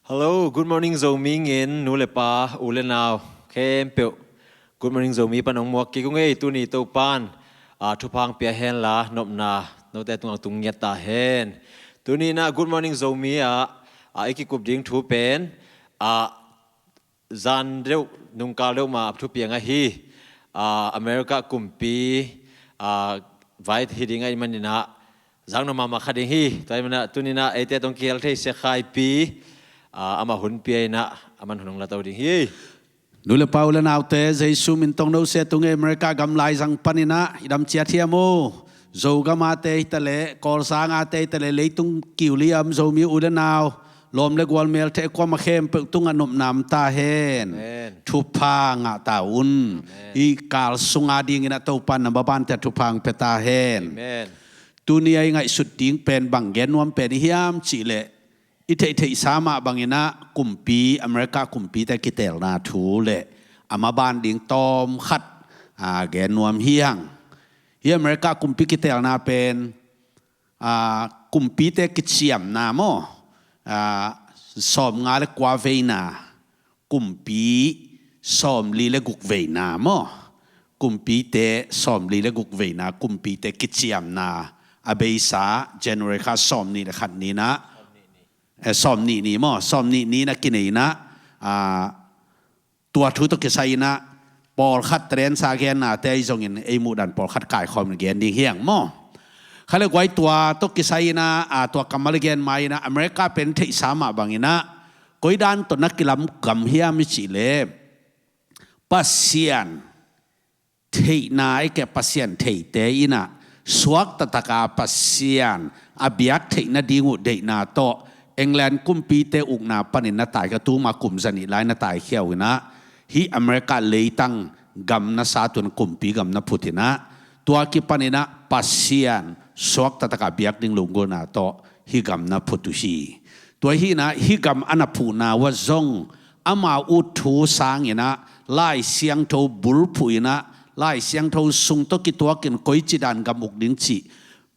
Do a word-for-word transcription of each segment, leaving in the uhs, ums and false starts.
Hello, Good Morning Zomi ngin nu le pa, u le nau khempeuh Good Morning Zomi pan hong muak kik ung ei. Tuni Topan a thupha hong pia hen la, nopna note tungah tung ngiat ta hen. Tuni in ah Good Morning Zomi ah a i kikup ding thu pen a zan deuh, nungkal deuh mah a thupiang ahi, a, America kumpi a vai hi ding ahih manin ah zaknop mahmah kha ding hi. Tua ahih manin ah tuni in ah eite tawh kihel thei Sia Khai Pi a, amah hun pia in ah aman hun hong la to ding hi. Nu le pa, u le naute, Jesu min tawh no sia tung ei. America gam laizang panin ah i dam ciat hiam uh? Zogam ate hi ta leh, Kawlsang ate hi ta leh, leitung kiu li a om Zomi u le nau, lawm le gual, mel thei, kuamah khempeuh tungah nopna om ta hen. Amen. Thupha ngah ta un. Amen. Hih kal sung a dingin ah Topan na maban teh thupha hong pia ta hen. Amen. Tuni a i ngaihsut ding pen bang gen nuam pen i hiam cih leh, i theihtheihsa mah bangin ah kumpi, America kumpite kiteelna thu le a maban ding tawm khat a gen nuam hi hang. Hih America kumpi kiteelna pen a, kumpite kiciamna maw, a, sawmnga le kua veina, kumpi sawmli le guk veina maw, kumpite sawmli le guk veina, kumpite kiciamna a beisa January kha sawmnih le khat ni in ah, eh, sawmnih ni maw, sawmnih ni in ah kinei in ah, a, tua thu tawh kisai in ah pawlkhat trend sa gennate ahi zongin ei muhdan pawlkhat kaikhawm in gen ding hi hang maw. Kha le guai, tua tawh kisai in ah, a, tua kammal i gen ma in ah America pen theihsa mah bangin ah koi dan tawh na kilam gam hiam i cih leh, Pasian theihna, i ke Pasian theite in ah suak taktak a Pasian a biak theih nading uh deihna tawh England kumpite ukna panin na taikhia, tuma kum zanih lai na taikhia uh in ah hih America leitang gam na sat un, kumpi gam na phut in ah, tua kipan in ah Pasian suak taktak a biak ding lunggulhna tawh hih gam na phut uh hi. Tua hi in ah hih gam a na phuhna uh ah zong amau ut thu sangin ah Lai Siangtho bulphuh in ah Lai Siangtho sung tawh kituakin koici dan gam uk ding cih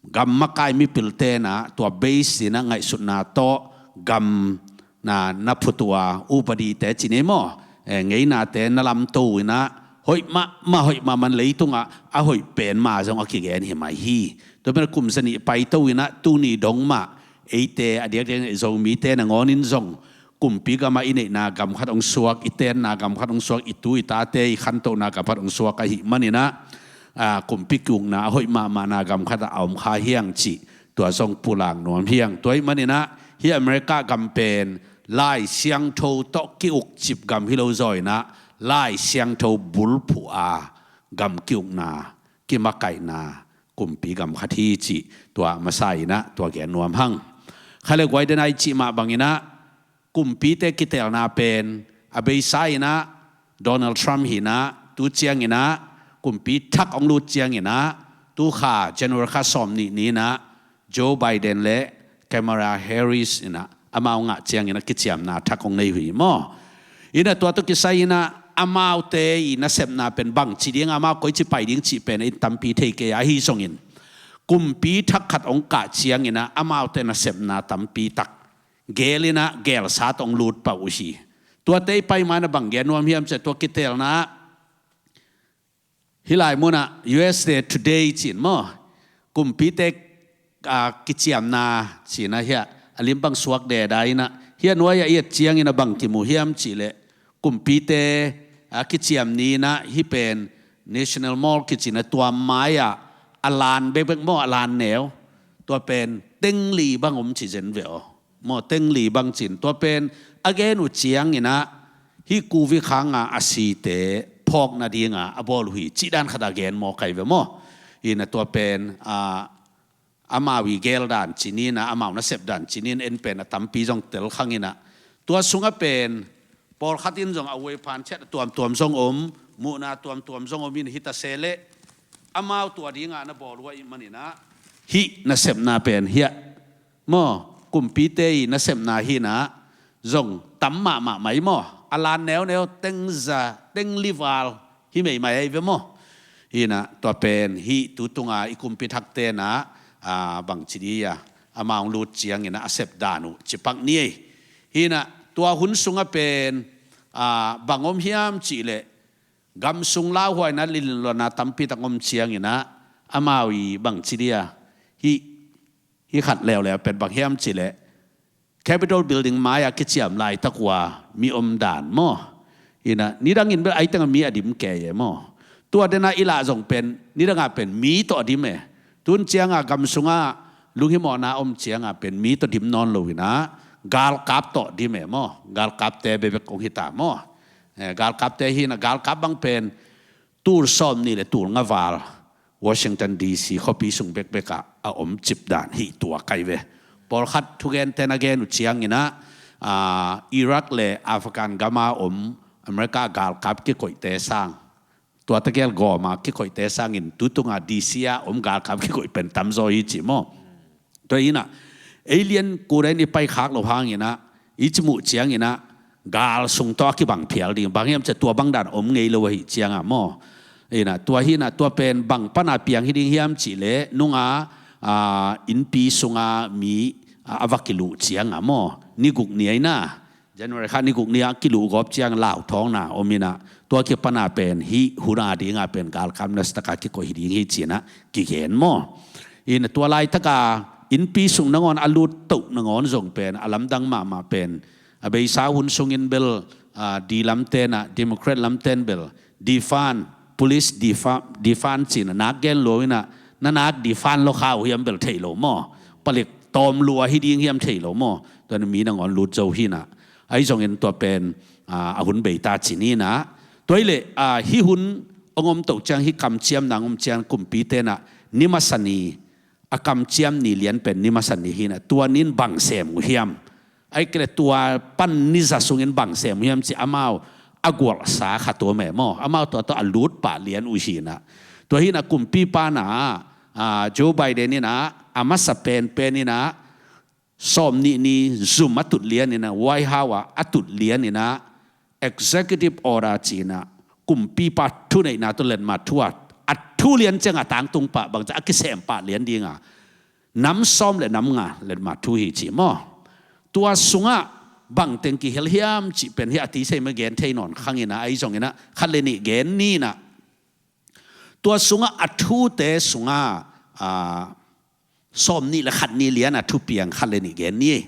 gam makai mipilte in ah tua base in ah ngaihsutna tawh gam na, na phut uh a, upadite ci ni maw, eh, ngeinate na lamto uh in ah hoih mahmah, hoih mahmah, leitungah a hoih pen mah zong a kigen hi mai hi. Tua pen kum zanih paito in ah tuni dong mah eite a diakdiak Zomite nangawnin zong kumpi gamah i neihna gam khat hong suak, i tenna gam khat hong suak, i tu i tate i khantohna gam khat hong suak ahih manin ah, a, kumpi kiukna a hoih mahmahna gam khatah a om kha hi hang cih tua zong pulak nuam hi hang. Tua ahih manin ah hih America gam pen Lai Siangtho tawh kiuk cip gam hi lo zaw in ah Lai Siangtho bulphuh a gam kiukna, kimakaihna kumpi gam khat hi cih tua masa in ah tua gen nuam hang. Kha le guai, den a i cih mah bangin ah kumpite kiteelna pen a beisa in ah Donald Trump hi in ah, tu ciangin ah kumpi thak hong lut ciangin ah, tu kha January kha sawmnih ni in ah Joe Biden le Kamala Harris in ah amau ngah ciangin ah kiciamna thak hong nei uh hi maw. In ah tua tawh kisai in ah amaute i nasepna pen bangci ding, amau koici pai ding cih pen in tampi thei kei a, ahi zongin kumpi thak khat hong kah ciangin ah amaute nasepna tampi tak geel in ah geelsa tawh hong lut pah uh hi. Tuate i pai ma in ah bang gen nuam hiam cih leh, tua kiteelna ah hih lai munah U S A Today ci-in maw, kumpite, a, kiciamna ci-in ah hiah a lim bang suak deda in ah, hiah nuai-ah i et ciangin ah bang kimu hiam cih leh, kumpite, a, kiciam ni in ah hih pen National Mall kici-in ah tua mai-ah a lan bekbek maw, a lan neu, tua pen teng li bang om ci zen ve aw. Maw, teng li bang ci-in, tua pen a gen uh ciangin ah hih covid khang a a site phawk nading a a bawl uh hi cih dan khat a gen mawk hi ve maw. In ah tua pen, a, amau i geel dan ci ni in ah, amau nasep dan ci ni in, en pen a tampi zong tel khang in ah, tua sungah pen pawlkhat in zong a uai phan ciat a tuamtuam zong om, muhna tuamtuam zong om in, hi ta se leh amau tua ding a na bawl uh ahih manin ah hih nasepna pen hiah maw, kumpite i nasepna hi in ah zong tam mahmah mai maw, a lan neuneu, teng za, teng li val hi meimai ahi ve maw. Hi in ah tua pen hih tu tunga i kumpi thakte in ah, a, bangci dih a, amau hong lut ciangin ah a sep dan uh ci pak ni ei. Hi in ah Tua hun sungah pen, ah, bang om hiam cihleh, gam sung lauhuaina, linlona tampi tak om cianginah, amau i bang ci dia, hih, hih khat leuleu pen bang hiam cihleh, Capitol Building mai-ah kiciam laitak uh a mi om dan maw. Inah, nidangin bel ai tengah mi a dim kei e maw. Tua denah i lah zong pen, nidangah pen mi tawh a dim e. Tun ciangah gam sungah lunghimawhna om ciangah pen mi tawh dim nawn lo inah, galkap tawh dim e maw. Galkapte bekbek ong hita maw. Eh, galkapte hinah, galkap bang pen tul sawm nih le tul nga val Washington D C khuapi sung bekbekah a om cip dan hi tua kai ve. Pawlkhat thugente na gen uh cianginah, ah, Iraq le Afghan gama om America galkap kikoihte sang, tua tegel gawma kikoihte sangin tutungah D C a om galkap kikoih pen tamzaw hi ci maw. Tua hinah, ei lian kuren i paikhak lo hanginah, i cimuh cianginah, gal sung tawh a kibang phial ding. Bang hiam ciah tua bang dan om ngei lo ahi ciangah maw. Inah, tua hinah, tua pen bang pana piang hi ding hiam cihleh, nunga, ah, innpi sunga mi, ah, a va kiluh ciangah maw. Ni guk ni a inah, January kha ni guk ni a kiluh gawp ciang lauthawngna om inah, tua kipana pen hih hun a dinga pen galkap nasataka kikoih hi ding hi cinah kigen maw. Inah, tua laitaka innpi sung nangawn a lut toh nangawn zong pen a lamdang mahmah pen, a beisa hun sungin bel, ah, di lamtenah, Democrat lamten bel defund, police defu-, defund cinah nak gen lo inah, na nak defund lo kha uh hiam bel thei lo maw. Palik tawm lua hi ding hiam thei lo maw. Tua inah mi nangawn lut zo hinah. Ahi zongin tua pen, ah, a hun beita ci ninah. Tua hileh, ah, hih hun ong om toh ciang, hih kamciamna ong om ciang kumpitenah, ni masa ni, a kamciam ni lian pen ni masa ni hinah, tua nin bang sem uh hiam. Ai kei le tua pan ni za sungin bang sem uh hiam ci amau a gualsa khat om e maw. Amau tua tawh a lut pah lian uh hinah. Tua hinah kumpipa na, ah, Joe Biden inah, a masa penpen inah, sawm nih ni zum a tut lian inah, White House ah a tut lian inah, executive order cinah, kumpipa thuneihna tawh letmat thu a, a thu lian ciangah tangtung pah bang ciah a kisem pah lian dinga, nam sawm le nam nga letmat thu hi ci maw. Tua sungah bangteng kihel hiam cih pen hih a tisei ma gen thei nawn khanginah, ahi zonginah khat le nih gen ninah. Tua sungah a thute sungah, ah, sawm nih le khat ni lian a thupiang khat le nih gen ni.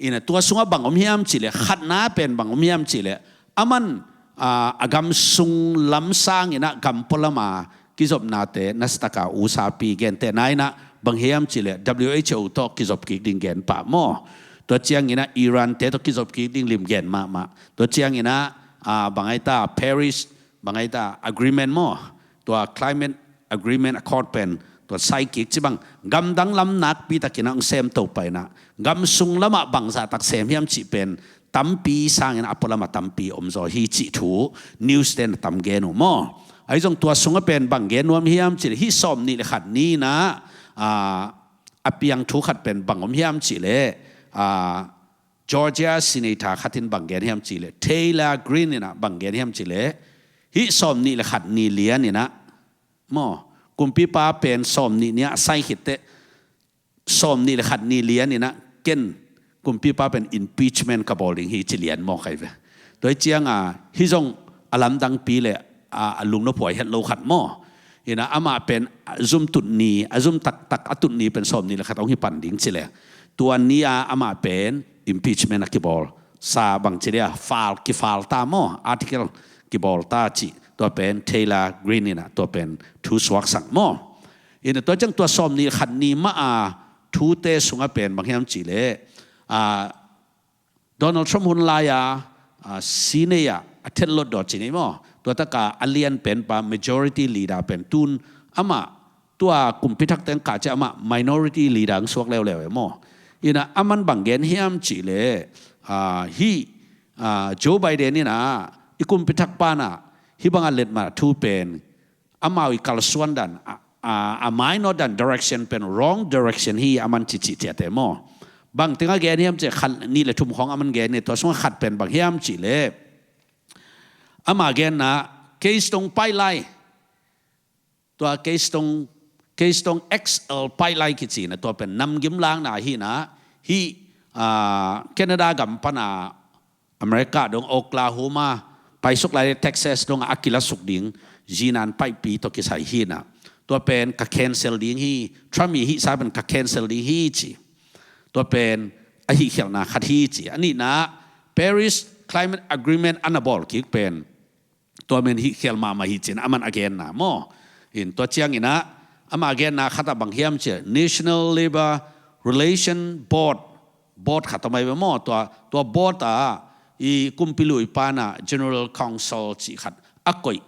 Inah, tua sungah bang om hiam cihleh, khatna pen bang om hiam cihleh, aman, ah, a gam sung lam sanginah gam pualama kizopnate nasataka usapi gentehna inah bang hiam cihleh, W H O tawh kizop kik ding gen pah maw. Tua cianginah Iran te tawh kizop kik ding lim gen mahmah. Tua cianginah, ah, bang ai ta, Paris, bang ai ta, agreement maw. Tua climate agreement accord pen tua sai kik ci bang, gamdang lam nakpi takinah ong sem to painah, gam sung lamah bangzah tak sem hiam cih pen tampi sangin a pualamah tampi omzaw hi cih thu news ten a tam gen uh maw. Ahi zong tua sungah pen bang gen nuam hiam cihleh, hih sawm nih le khat ninah, ah, a piang thu khat pen bang om hiam cihleh, ah, Georgia Senator khatin bang gen hiam cihleh, Taylor Greene inah bang gen hiam cihleh, hih sawm nih le khat ni lian inah maw, kumpipa pen sawm nih ni a sai khitteh, sawm nih le khat ni lian inah ken kumpipa pen impeachment ka bawl ding hi ci lian maw kai ve. Tua hi cianga hih zong a lamdangpi le a, a lungnophuai het lo khat maw. Inah amah pen a zum tut ni, a zum taktak a tut ni pen sawm nih le khat hong hi pan ding ci le, tua ni-a amah pen impeachment a kibawl sa bang ci dia, fal, kifal ta maw, article kibawl ta cih, tua pen Taylor Greene inah tua pen thu suaksak maw. Inah tua ciang tua sawm nih khat ni mah a thute sungah pen bang hiam cihleh, ah, Donald Trump hun lai-a, ah, Senate ah a thetlot daw ci ni maw. Tua taka a lian penpa majority leader pen tun amah tua kumpi thak teng kah ciah amah minority leader ang suak leuleu e maw. Inah aman bang gen hiam cihleh, ah, hih, ah, Joe Biden inah i kumpi thak panah hih banga letmat thu pen amau i kalsuan dan, a, a, a mainawt dan direction pen wrong direction hi aman cicih ciate maw. Bang tengah gen hiam cih khat nih le thum khawng aman gen hi, tua sungah khat pen bang hiam cihleh, ama genna Keystone Pipeline, tua Keystone, Keystone X L Pipeline kici na, tua pen namgim lakna hi na, hih, ah, Canada gam pana America dong Oklahoma paisuk lai Texas dong a kilasuk ding zinan paihpi tawh kisai hi inah, tua pen ka cancel ding hi, Trump i hihsa pen ka cancel ding hi ci. Tua pen a hihkhialhna khat hi ci. A nihna, Paris Climate Agreement a na bawl kik pen tua men hihkhial mahmah hi ci-in aman a genna maw. In tua ciang inah ama a genna khat ah bang hiam ci a, National Labor Relation Board, board khat a mai ve maw, tua, tua board ah i kumpi lui pa inah General Counsel cih khat a koih,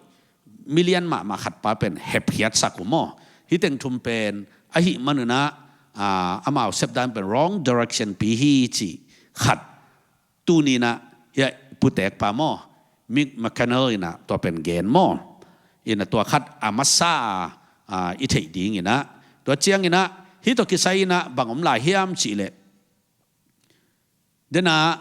million mahmah khat pa pen hepkhiatsak uh maw. Hih teng thum pen ahih man inah, ah, amau sepdan pen wrong direction pi hi cih khat tuni inah hiah putek pa maw, Mitch McConnell inah tua pen gen maw. Inah tua khat a masa a, ah, i theih ding inah, tua ciang inah hih tawh kisai inah bang om lai hiam cih leh, dena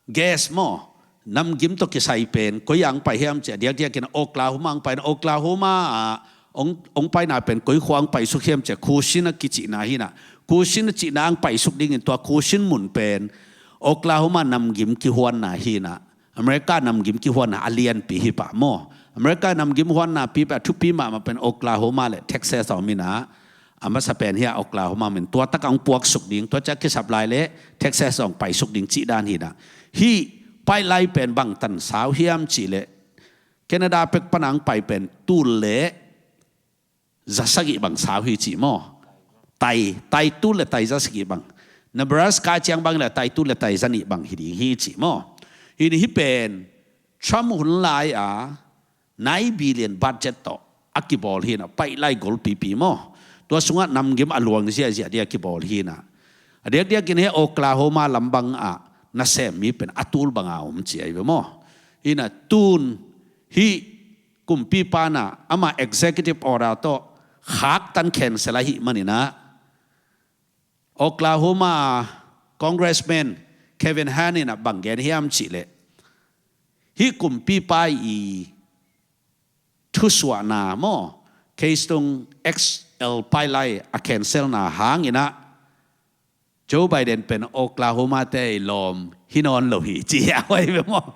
gas maw, namgim tawh kisai pen koi ah hong pai hiam ci a, diakdiak inah Oklahoma hong pai inah, Oklahoma ah hong, hong paina pen koi khua hong paisuk hiam ci a, Khusin a kicihna hi inah, Khusin a cihna hong paisuk dingin tua Khusin mun pen Oklahoma namgim kihuanna hi inah, America namgim kihuanna a lianpi hi pah maw. America namgim huanna pi pah a thupi mahmah pen Oklahoma le Texas a om inah, a masa pen hiah Oklahoma men tua tak ah hong puaksuk ding, tua ciang kisap lai le Texas a hong paisuk ding cih dan hi inah. Hih pipeline pen bangtan sau hiam cih leh, Canada pek pan a hong pai pen tul le za sagih bang sau hi ci maw. Tai, tai tul le tai za sagih bang. Nebraska ciang bang le tai tul le tai za nih bang hi ding hi ci maw. Hih ni hih pen Trump hun lai a nine billion budget tawh a kibawl hi inah, pipeline golpipi maw. Tua sungah namgim a luang ziahziah ding a kibawl hi inah, a diakdiak in hih Oklahoma lam bang ah nasem mi pen a tul bang a om ci ahi ve maw. Inah tun hih kumpipa inah ama executive order tawh khaktan cancel ahih man inah, Oklahoma Congressman Kevin Hern inah bang gen hiam cih leh, hih kumpipa i thusuahna maw, Keystone X L pipeline a cancelna hang inah Joe Biden pen Oklahoma te i lawm hi nawn lo hi ci a, huai ve maw.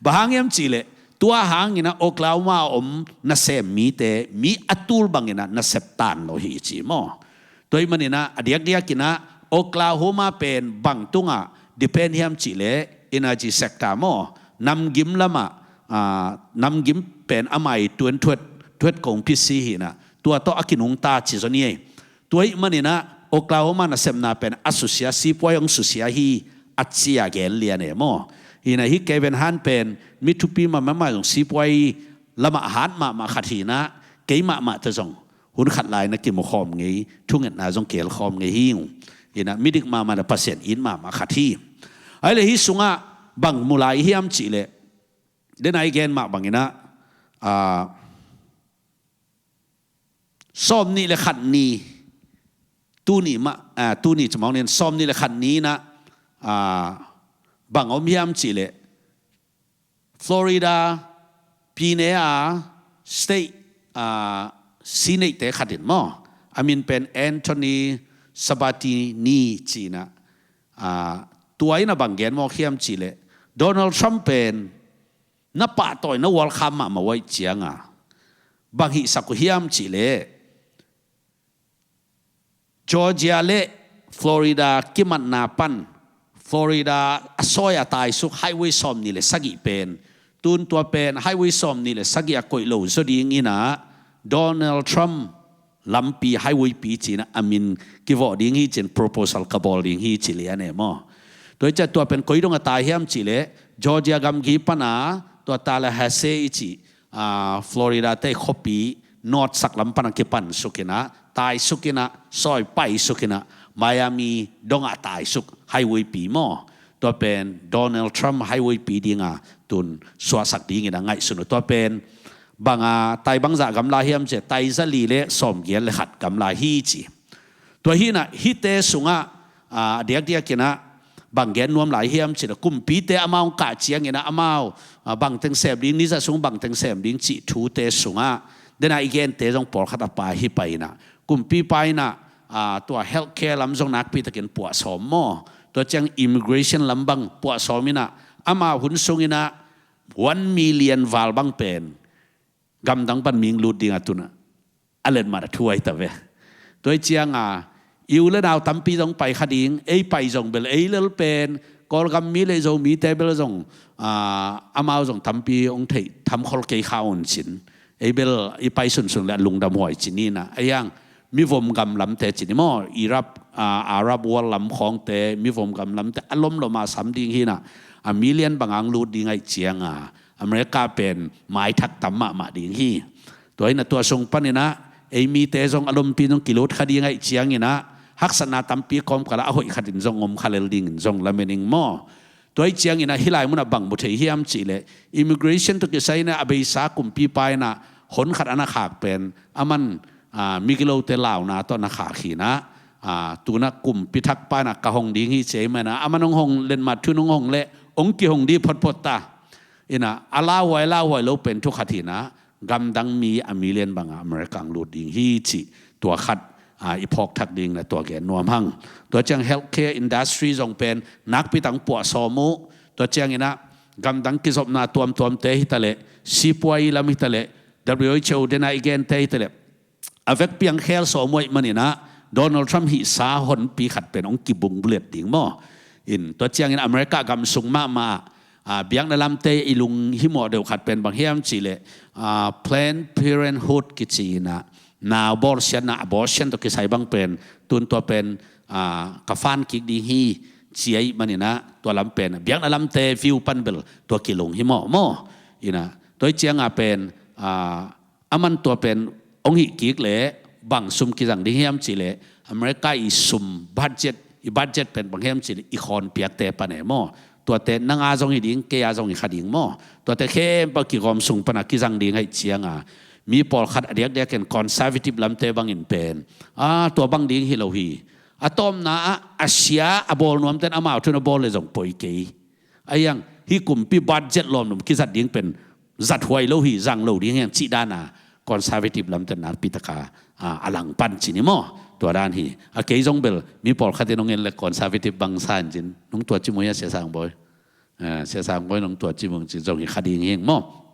Bang hang hiam cih leh, tua hang inah Oklahoma a om nasem mite mi a tul bang inah nasep tan lo hi ci maw. Tua ahih man inah a diakdiak inah Oklahoma pen bang tungah depend hiam cih leh, energy sector maw, namgim lam ah, ah, namgim pen ama i tuan thuat, thuat kong pisi hi inah, tua tawh a kinungta ci zaw ni ei. Tua ahih man inah Oklahoma nasepna pen a susia, sipuai hong susia hi a ci a gen lian e maw. Inah hih Kevin Hern pen mi thupi mahmah, amah zong sipuai lam ah hat mahmah khat hi inah, kei mahmah tawh zong hun khat lai na kimu khawm ngei, thungetna zong kihel khawm ngei hi ung. Inah midik mahmah le Pasian it mahmah khat hi. Ahih leh hih sungah bang mu lai hiam cih leh, dena i gen mah bang inah, ah, sawmnih le khat ni, tuni mah, ah, tuni ci mawk ni, sawmnih le khat ni inah, ah, bang om hiam cih leh, Florida pine a state, ah, senate te khat in maw, a min pen Anthony Sabatini ci inah, ah, tua inah bang gen mawk hiam cih leh, Donald Trump pen na pahtawi, na welcome mahmah uh ahih ciang a, bang hihsak uh hiam cih leh, Georgia le Florida kimatna pan Florida a sawi a taisuk highway sawmnih le sagih pen, tun tua pen highway sawmnih le sagih a koih lo zaw ding inah, Donald Trump lampi highway pi ci inah a min kivawh ding hi ci-in proposal ka bawl ding hi ci lian e maw. Tua ahih ciang tua pen koi dong a tai hiam cih leh, Georgia gamgi pan a tua Tallahassee i cih, ah, Florida te khuapi north sak lam pan a kipansuk inah, taisuk inah, sawi paisuk inah, Miami dong ah taisuk highway pi maw. Tua pen Donald Trump highway pi ding a tun suahsak ding inah ngaihsun uh. Tua pen bang a tai bangzah gamla hiam cih leh, tai za li le sawmgiat le khat gamla hi ci. Tua hi inah hihte sungah, ah, diakdiak inah bang gen nuam lai hiam cih leh, kumpite amau hong kah ciang inah amau, ah, bangteng sem ding, nizat sung bangteng sem ding cih thute sungah, dena i gente zong pawlkhat a pai hi pai inah, kumpipa inah, ah, tua healthcare lam zong nakpi takin puah sawm maw. Tua ciang immigration lam bang puah sawm inah, Amau hun sunginah one million val bang pen gamdang pan mihing lut dingah tunah a letmat a thu ahi ta ve. Tua hi cianga i u le nau tampi zong pai kha ding, ei pai zong bel ei lel pen Kawlgam mi le Zomite bel zong, ah, amau zong tampi hong theih thamkhol kei kha un cin. Ei bel i pai sunsun le a lungdam huai cin inah. A hiang mivom gam lamte cin i maw, Arab, ah, Arab world lam khawngte, mivom gam lamte a lomlom a sam ding hinah, a million bang ang lut ding ahi cianga America pen maithak tam mahmah ding hi. Tua hinah tua sung paninah ei mite zong a lompi zong kilut kha ding ahi cianginah haksatna tampi kawmkalah a hoih khatin zong om kha lel dingin zong lamen ing maw. Tua hi cianginah hih lai munah bang mu thei hiam cihleh immigration tawh kisai inah a beisa kumpipa inah hon khat a na khak pen aman, ah, migilote launa tawh na khak hinah, ah, tunah kumpi thakpa inah ka hong ding hi ci ei manah aman hong hong letmat thu nong hong leh hong kihong dih photphot ta. Inah a lauhuai lauhuai lo pen thu khat hinah gamdang mi a million bangah America ang lut ding hi cih tua khat, ah, i phawk thak ding na tua gen nuam hang. Tua ciang healthcare industry zong pen nakpi tang puah sawm uh. Tua cianginah gamdang kizopna tuamtuamte hitaleh, sipuai lam hitaleh, W H O dena i gente hitaleh, a vekpi ang khel sawm uh ahi maninah Donald Trump hihsa honpi khat pen hong kibung bulet ding maw. In tua ciangin America gam sung mahmah, ah, biakna lamte i lunghimawh deuh khat pen bang hiam cihleh, ah, Planned Parenthood kici inah nau bawlsiatna, abortion tawh kisai bang pen tun tua pen, ah, ka fan kik ding hi ci ahi maninah tua lam pen biakna lamte view pan bel tua kilunghimawh maw. Inah tua hi cianga pen, ah, aman tua pen hong hih kik leh bang sum kizang ding hiam cihleh America i sum budget, i budget pen bang hiam cihleh i khawnpiakte pan e maw. Tuate nang a zong hi ding, kei a zong hi kha ding maw. Tuate khempeuh kigawm sung pana kizang ding ahi cianga mi pawlkhat a diakdiakin conservative lamte bangin pen, ah, tua bang ding hi lo hi. A tawpna ah a sia a bawl nuamten amau thun a bawl le zong poi kei. A hiang hih kumpi budget lawmlum kizat ding pen zat huai lo hi, zang lo ding hiang cih dana conservative lamte nakpi taka, ah, a langpan cin i maw. Tua dan hi. A kei zong bel mi pawlkhatin hong en le conservative bang sa in cin nong tua ci mu hia Sia Sangbawi? Ah, Sia Sangbawi nong tua ci mu cin zong hi kha ding hiang maw.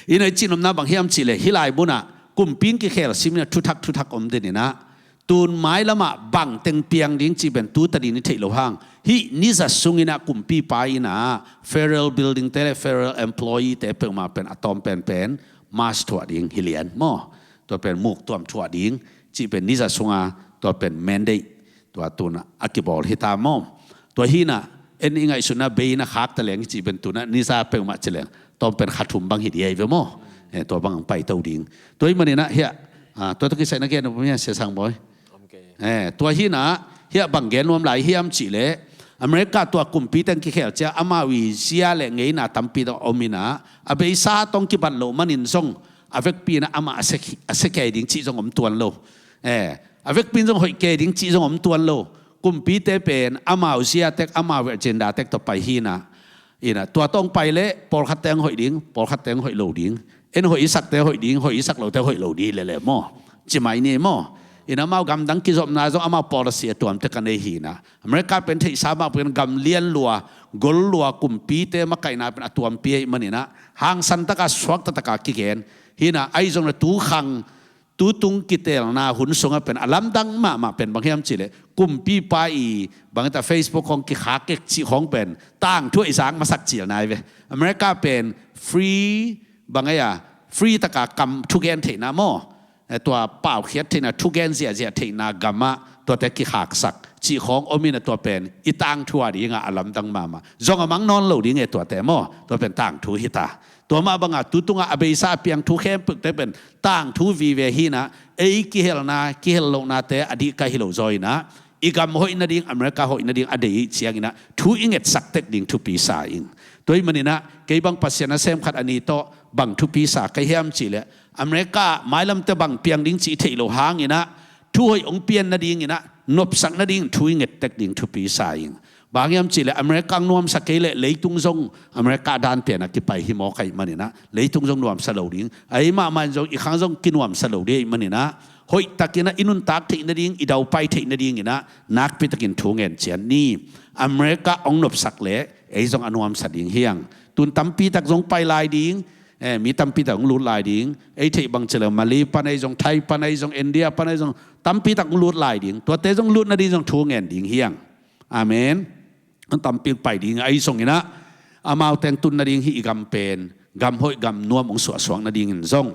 Inah i cihnopna bang hiam cihleh hih lai munah kumpi in kikhel siminah thuthak thuthak om deninah tun mailamah bangteng piang ding cih pen tu tadin i theih loh hang hih nizat sunginah kumpipa inah federal building te le federal employee te peuhmah pen a tawm penpen mask thuah ding hi lian maw. Tua pen muktuam thuah ding cih pen nizat sunga tua pen mandate tua tunah a kibawl hita maw. Tua hinah en i ngaihsutna bei na khak taleng cih pen tunah niza peuhmah cileng tawm pen kha thum bang hi diai ve maw. Eh, tua bang ang paito ding. Tua hi maninah hiah, ah, tua tawh kisai na gen uh pum hiah Sia Sangbawi. Eh, tua hinah hiah bang gen nuam lai hiam cihleh America tua kumpi teng kikhel cia amau i zia le ngeina tampi tawh om inah a beisa tawh kibat loh manin zong a vekpi inah amah a sia, a sia kei ding cih zong om tuan lo. Eh, a vekpi in zong hoih kei ding cih zong om tuan lo. Kumpite pen amau zia tek, amau agenda tek tawh pai hinah. Inah tua tawh pai leh pawlkhat teng hoih ding, pawlkhat teng hoih lo ding. En hoih i sakte hoih ding, hoih i sak lote hoih lo ding lele maw. Ci mai ni maw. Inah amau gamdang kizopna zong amau policy a tuamte ka nei hinah. America pen theihsa mah pen gam lian lua, gol lua, kumpite makaihna pen a tuampi ahi maninah hangsan taka suakta taka kigen hinah. Ahi zong na tu khang tutung kiteelna hun sungah pen a lamdang mahmah pen bang hiam cihleh kumpipa i bang ta Facebook khong kikhak kek cih khong pen tangthu i zak masak cil nai ve. America pen free bang ei a free taka kam thugen theihna maw. Eh, tua paukhiat theihna thugen ziahziah theihna gamah tuate kikhaksak cih khong om inah tua pen i tangthu a dingah a lamdang mahmah. Zong a mang nawn lo ding e tuate maw. Tua pen tangthu hita. Tua mah bangah tutungah a beisa a piang thu khempeuhte pen tangthu vive hinah ei kihelna kihel lohnate a dihka hi lo zaw inah i gam hoih nading, America hoih nading a dei cianginah thu i ngetsak tek ding thupi sa ing. Tua hi maninah kei bang Pasian a sem khat a ni tawh bang thupi sa ka hiam cihleh America mailamte bang piang ding cih i theih loh hanginah thu hoih hong pian nadinginah nopsak nading thu i nget tek ding thupi sa ing. Bang hiam cihleh America ang nuamsa kei leh leitung zong America dan pianah kipai hi mawk ahi maninah leitung zong nuamsa lo ding. Ahi mahmah in zong i khang zong kinuamsa lo ding ahi maninah hoihtakinah i nuntak theih nading, i daupai theih nadinginah nakpitakin thu ngen cian ni. America hong nopsak leh ei zong a nuamsa ding hiang. Tun tampi tak zong pai lai ding, eh, mi tampi tak hong lut lai ding. Ei theih bang ci leh Mali pan ei zong, Thai pan ei zong, India pan ei zong, tampi tak hong lut lai ding. Tuate zong lut nading zong thu ngen ding hiang. Amen. An tampi pai ding ahi zongin ah, amau teng tun nading hi i gam pen gam hoih gam nuam hong suahsuak nadingin zong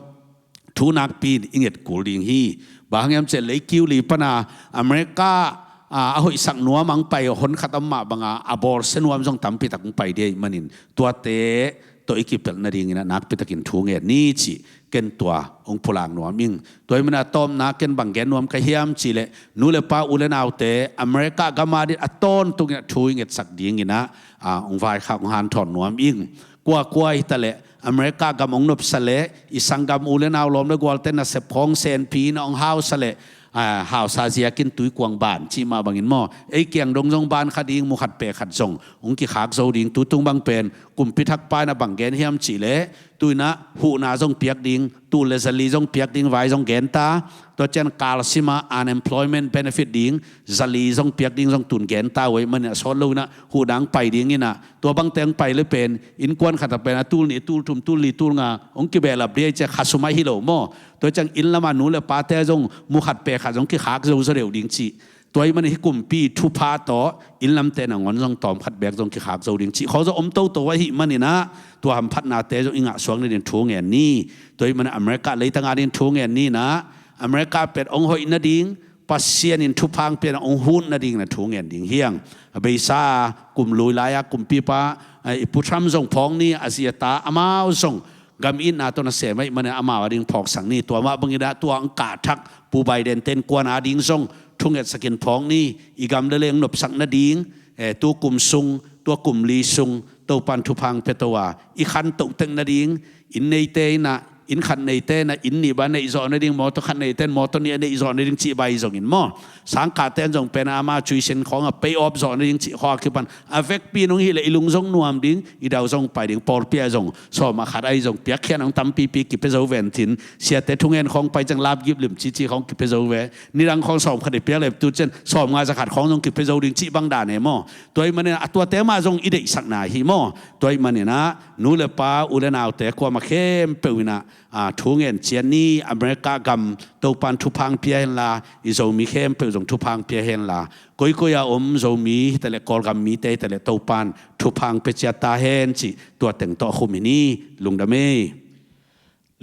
thu nakpi i nget kul ding hi. Bang hang hiam cih leh lei kiu li pana America, a, a hoihsak nuam ang pai hon khat om mah banga a bawlsia nuam zong tampi tak hong pai ding ahih manin tuate tawh i kipelh nadingin ah nakpi takin thu ngen ni cih ken tua hong pulak nuam ing. Tua ahih manin a tawpna ken bang gen nuam ka hiam cih leh nu le pa u le naute America gam adingin a tawntungin ah thu i ngetsak dingin ah, a, hong vaikhak hong hanthawn nuam ing. Kuakua hi ta leh America gam hong nopsa leh i sanggam u le nau lawm le gualte nasep khawng senpi in ah hong hausa leh, a, hausa ziakin tuikuang ban cih mah bangin maw, ei kiang dong zong ban kha ding, mu khat pek khat zong hong kikhak zo ding. Tutung bang pen kumpi thakpa in ah bang gen hiam cih leh tu in ah huhna zong piak ding, tul le zali zong piak ding vai zong gen ta. Tua ciang kal sima unemployment benefit ding, zali zong piak ding zong tun gen ta uh ahih manin a sawt lo in ah huhna hong pai dingin ah, tua bang teng pai le pen innkuan khat ah pen a tul nih, tul thum, tul li, tul nga hong kibehlap ding ahih ciang kha sum ahi lo maw. Tua ciang inn lama nu le pate zong mu khat pek khat zong kikhak zo zaw deuh ding cih. Tua ahih manin hih kumpi thupha tawh inn lamte nangawn zong tawm khat bek zong kikhak zo ding cih khawng zong om toto ahih manin ah tua hamphatnate zong i ngahsuak nadingin thu ngen ni. Tua ahih manin America leitang adingin thu ngen ni in ah, America pen hong hoih nading Pasian in thupha hong pia in ah hong huh nadingin ah thu ngen ding hiang. A beisa kum lui lai-a kumpipa, a, i Pu Trump zong phawk ni, a zi a ta amau zong gam itna tawh nasem ahih manin amau ading phawksak ni. Tua mah bangin ah tua hong kah thak Pu Biden te innkuan ading zong thungetsakin phawk ni. I gam le lei hong nopsak nading, eh, tu kum sung, tua kum li sung Topan thupha hong pia to a, i khantoh tek nading, inn neite in ah inn khat neite in ah inn nih bang a neih zawh nading, mawtaw khat neite in mawtaw nih a neih zawh nading cih bang ahi zongin maw, sangkahte in zong pen ah ama tuition khawng a pay off zawh nading cih khawng a kipan a vekpi in hong hileh i lung zong nuam ding, i dau zong pai ding. Pawlpi ah zong sawm ah khat ahi zong piakkhiatna hong tampipi kipia zo ve inteh. Siate thungen khawng pai ciang lapgip limci cih khawng kipia zo ve. Nidang khawng sawm khat i piak leh tu ciang sawm nga za khat khawng zong kipia zo ding cih bang dan e maw. Tua ahih manin a tuate mah zong i deihsakna hi maw. Tua ahih manin ah nu le pa, u le naute kuamah khempeuh in ah, a, thu ngen ciat ni. America gam Topan thupha hong pia henla, i Zomi khempeuh zong thupha hong pia henla, koikoi a om Zomi hi ta leh Kawlgam mite hi ta leh Topan thupha hong pia ciat ta hen cih tua teng tawh a khum hi ni. Lungdam ei.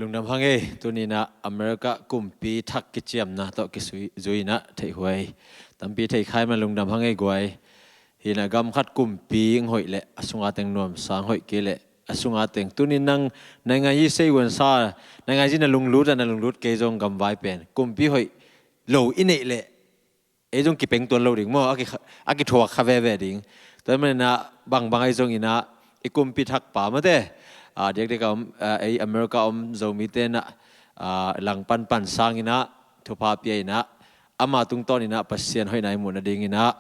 Lungdam hang ei. Tuni in ah America kumpi thak kiciamna tawh kizui in ah theihhuai tampi thei kha ahih manin lungdam hang ei guai. Hi in ah gam khat kumpi hong hoih leh a sunga teng nuamsa, hong hoih kei leh a sunga teng. Tuni in nang nainganzi sei uansa, nainganzi na lunglut a na lunglut kei zong gam vai pen kumpi hoih lo i neih leh ei zong kipeng tuan lo ding maw, a ki, a kithuak kha veve ding. Tua ahih manin ah bangbang ahi zongin ah i kumpi thakpa mate, a, diakdiak a om, a, ei America om Zomite in ah, a, langpan pan sangin ah thupha pia in ah ama tungtawn in ah Pasian hoihna i muh nadingin ah,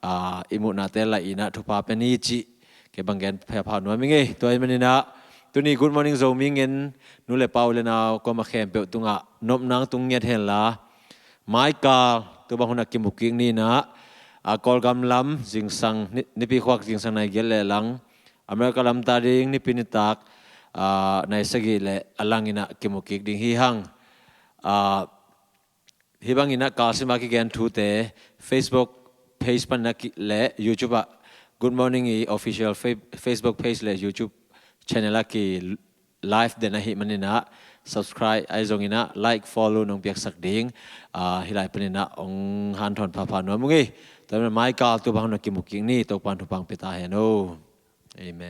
a, i muhnate laih in ah thupha pia ni cih kei bang gen pha, pha nuam ing ei. Tua ahih manin ah tuni Good Morning Zomi ngen nu le pa, u le nau kuamah khempeuh tungah nopna hong tung ngiat henla, mai kal tu bang hun ah kimu kik ni in ah, a, Kawlgam lam zingsang ni, nipi khuak zingsang nai giat leh lang, America lam ta ding nipi nitak, a, nai sagih leh a lang in ah kimu kik ding hi hang. A, hih bangin ah kalsim a kigen thute Facebook page pan in ah ki, leh YouTube ah Good Morning i official fa, Facebook page leh YouTube channel ah ki live den ahih manin ah subscribe ahi zongin ah like, follow nong piaksak ding, a, hih lai panin ah hong hanthawn phapha nuam ung ei. Tua ahih manin mai kal tu bang hun ah kimu kik ni. Topan thupha hong pia ta hen o. Amen.